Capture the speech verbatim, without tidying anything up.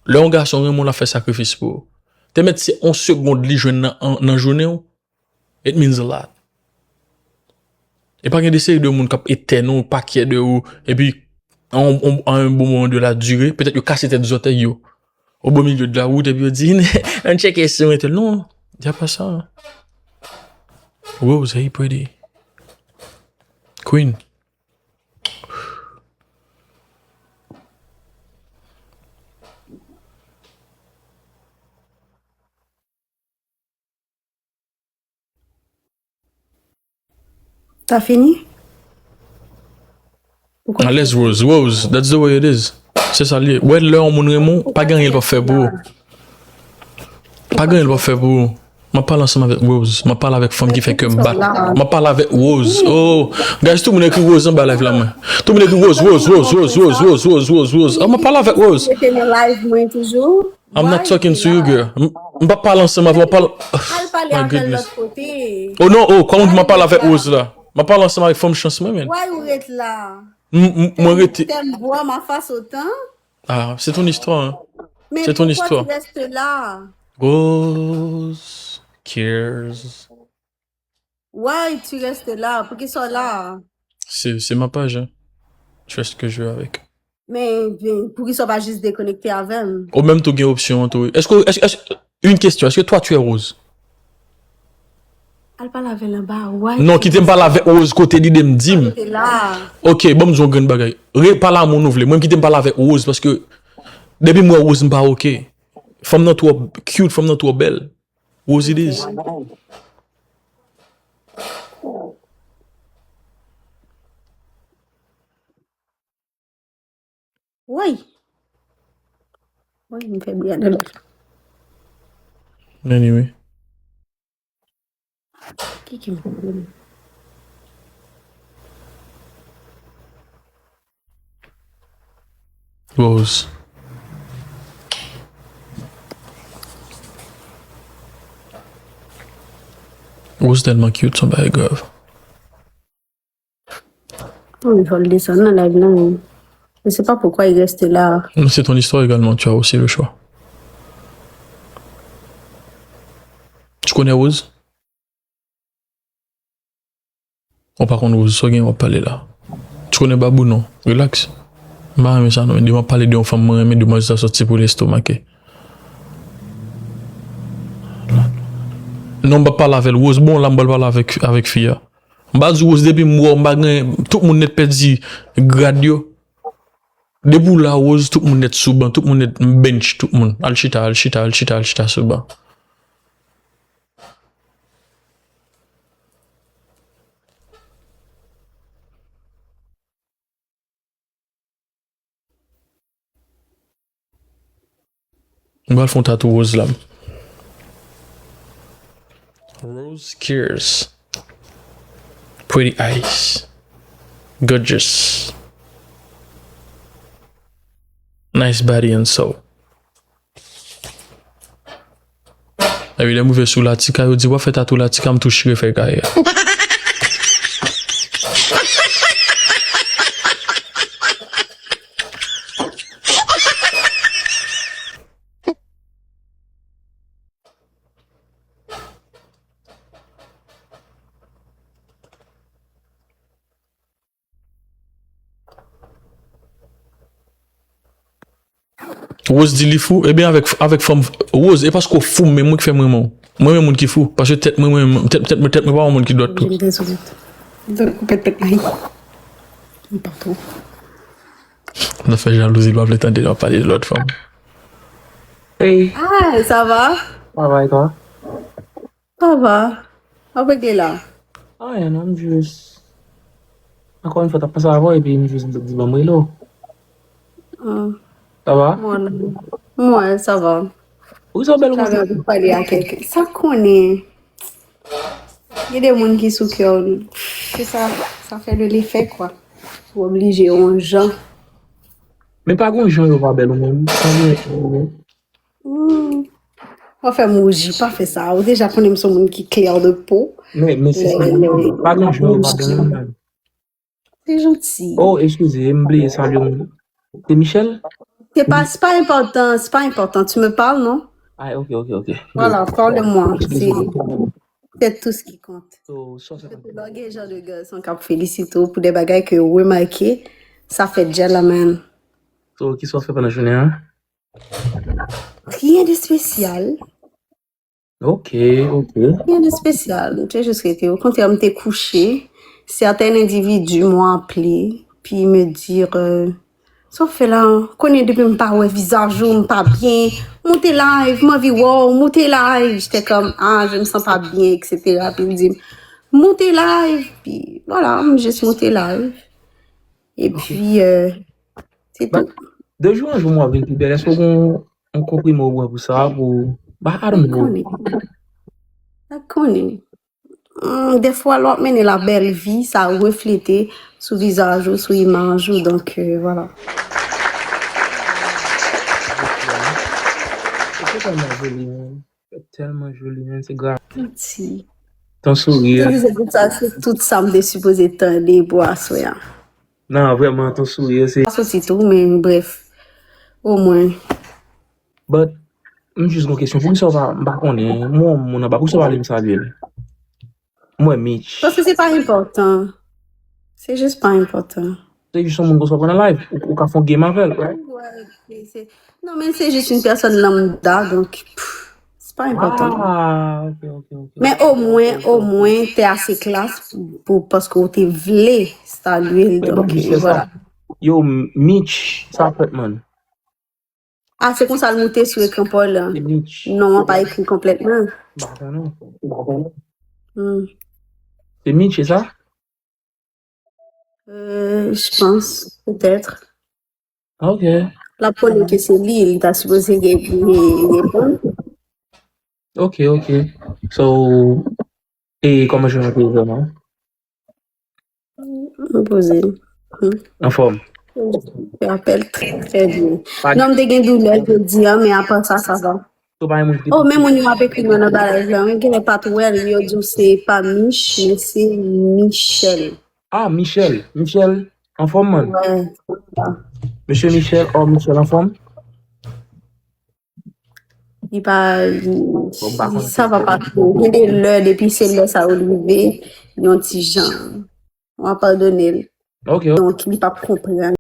Lè yon gason renmen w, l ap fè sakrifis pou ou. Te mèt se yon segond li jwenn nan, nan jounen w, it means a lot. E pa gen de seri de moun k ap etèn ou, pa kyè de ou, epi a yon, yon, a yon bon moman de la dire, petèt yo kase tèt zòtèy yo. Au beau milieu de la route, epi yo di, ann tcheke si ou entèl. Non, y a pas ça. Rose, hey pretty. Queen. Sa fini? Alèz Rose, Rose, that's the way it is. Se sa l ye. Wè lè yon moun renmen w, pa gen anyen l p ap fè pou ou. Pa gen anyen l p ap fè pou ou. M ap pale ansanm avèk Rose. M ap pale avèk fanm ki fè kè m bat. M ap pale avèk Rose. Oh, guys, tout moun ekri Rose anba live la mwen. Tout moun ekri Rose, Rose, Rose, Rose, Rose, Rose, Rose, Rose, Rose. Oh, m ap pale avèk Rose. Mete nan live mwen toujou. I'm not talking to you, girl. M m p ap pale ansanm avè w, m ap pale. Al pale My avè l goodness. Lòt kote. Oh non, oh, kòman m ap pale avèk Rose la? M ap pale ansanm avèk fanm chans mwen, man. Why ou ret la? M- m- Mwen rete. Tèm bwa ma fas otan. Ah, c'est ton histoire, hein. Men C'est ton poukwa histoire. Tu reste la? Rose cares. Why tu reste la? Poukisa w la? C'est c'est ma page, hein. Tu fais ce que je veux avec. Men, men poukisa w pa jis dekonekte avè m? Ou menm tou gen opsyon an tou. Èske, èske, èske, une question, est-ce que toi tu es Rose? Al pale avè l anba. Why? Non, kite m pale avèk Rose kote lide m di m. Rete la. Ok, ban m di yon grenn bagay. Re pale a moun ou vle. Mwen m kite m pale avèk Rose paske depi m wè Rose m pa ok. Fanm nan twò cute, fanm nan twò bèl. Rose it is. Woy. Woy, m fè bri a nan lòt. Anyway. Ki ki m fè bri? Rose. Rose tèlman cute, se yon bagay grav. Wi, fò l desann nan live nan. Je sais pas pourquoi il reste là. Mais c'est ton histoire également, tu as aussi le choix. Tu connais Rose? Ou pa konn Rose, sa w gen w ap pale la. Tu connais Babou, non? Relax. M pa renmen sa non, men depi w ap pale de yon fanm mwen renmen, demwazèl sa soti pou l estomake. Non, m p ap pale avè l. Rose bon la, m pral pale avèk, avèk fi a. M pa di Rose depi m wè w, m pa gen, tout moun nèt pèdi grad yo. Depi w la Rose, tout moun nèt sou ban, tout moun nèt m bench, tout moun. Al chita, al chita, al chita, al chita sou ban. M pral fè yon tatou Rose la. Rose cares. Pretty eyes. Gorgeous. Nice body and soul. Epi lè m rive sou Latika, yo di, w ap fè tatou Latika, m tou chire fè kay a. Rose di li fou. Ebyen, avèk, avèk fanm, Rose, e paske w fou, men mwen ki fè m renmen w. Mwen renmen moun ki fou. Paske tèt mwen, mwen, tèt, tèt mwen, tèt mwen pa yon moun ki dwat tou. Vin te sou tèt. Dòk ou pèt pèt ay. M pa tou. Nan fè jalouzi, l pa vle tande w ap pale de lòt fanm. Hey, Ah, ça va? Ça va et toi? Ça va. Ou ap regle la? Anyen non, m jis. Ankò yon fwa, t ap pase avè w epi m jis di ban m rele w. Ah, Ça va? mwen, mwen, ça va. Poukisa w bèl Sa konsa? gen pou pale a kèlken. Sa konnen. Gen de moun ki sou kè w. Se sa, sa fè de lefè kwa. Ou oblije yon jan. Men pa gen yon jan yo pa bèl ou menm. Pa gen yon jan. Hmm. Ou fè m wouji, pa fè sa. Ou deja konnen m se yon moun ki klè de po. Men, men se sa. Pa gen yon jan yo pa bèl ou menm. Se janti. Oh, eskize, m bliye salye moun. Se Michel? C'est pas, c'est pas important, c'est pas important. Tu me parles, non? Ah, ok, ok, ok. Voilà, parle-moi. C'est c'est tout ce qui compte. So, so, se Lè w gen jan de gason k ap felisite w pou de bagay ke w remake, sa fè djè la, man. So, ki sa w fè pandan jounen an? Rien de spécial. Ok, ok. Rien de spécial. M te jis rete. Au contraire, m te kouche. Certains individus m'ont appelé, puis me dire, euh, sa w fè la, konnen depi m pa wè vizaj ou, m pa byen. Moute live, m anvi wè w, moute live. J'étais comme, ah, je me sens pas bien, et cetera. Puis il dit, moute live. Puis voilà, m jis moute live. Et puis, euh, c'est tout. De jou an jou, mwen vin pi bèl. Èske w gen yon konprime ou bwè pou sa, pou, bah, I don't know. Sa konnen. Hmm, dèfwa, lè w ap mennen la bèl vi, sa reflete sou vizaj ou, sou imaj ou. Donk, euh, voilà. Se tèlman joli, man. Se tèlman joli, man. Se grav. Ti. Ton sourire. Tout sa, se tout sa m te sipoze tande pou aswè a. Non, vrèman, ton sourire, se. Pa soti tou, men bref. Omwen. But, m jis gon kesyon. Poukisa w pa, m pa konnen, mwen, moun anba, poukisa w pa ale m salye l? Mwen, Mitch. Paske se pa enpòtan. Se jis pa enpòtan. Se jis yon moun konsa pran nan live. Ou, ou ka fè yon game avè l, right? Ouais, se- Non, men se jis yon pèsòn lambda, donk, pff, se pa enpòtan. Ah, ok, ok, ok. Men omwen, omwen, te ase klas pou, paske w te vle salye l, Men donk, bon, se sa. Voilà. Yo, Mitch, sa fèt, man. Ah, se konsa l moute sou ekran pa w lan. Se Mitch. Non an pa ekri konplètman. M pa konnen. Hmm. Se Mitch, se sa? Euh, je pense, peut-être. Ok. L ap konnen ke se li, li ta sipoze gen, gen, reponn. Ok, ok. So, e kòman jounen an te ye vrèman? M poze. Hmm. Anfòm. Je me rappelle très, très bien. Pa- Non, m te gen doulè jodi a, men apa sa, sa va. So, pa gen moun ki te Oh, men moun yo ap ekri mwen nan bagay la. Mwen genlè pa t wè l, yo di w se pa Mich, men se Michel. Ah, Michel. Michel, anfòm, man. Ouais. Mesye Michel, oh, Michel, anfòm? Li pa, li, Bon, m pa konn. Sa va pa twò. Gen de lè, depi se lè sa yo rive, yon ti jan. Mwen padone l. Ok. Donk, li p ap konprann.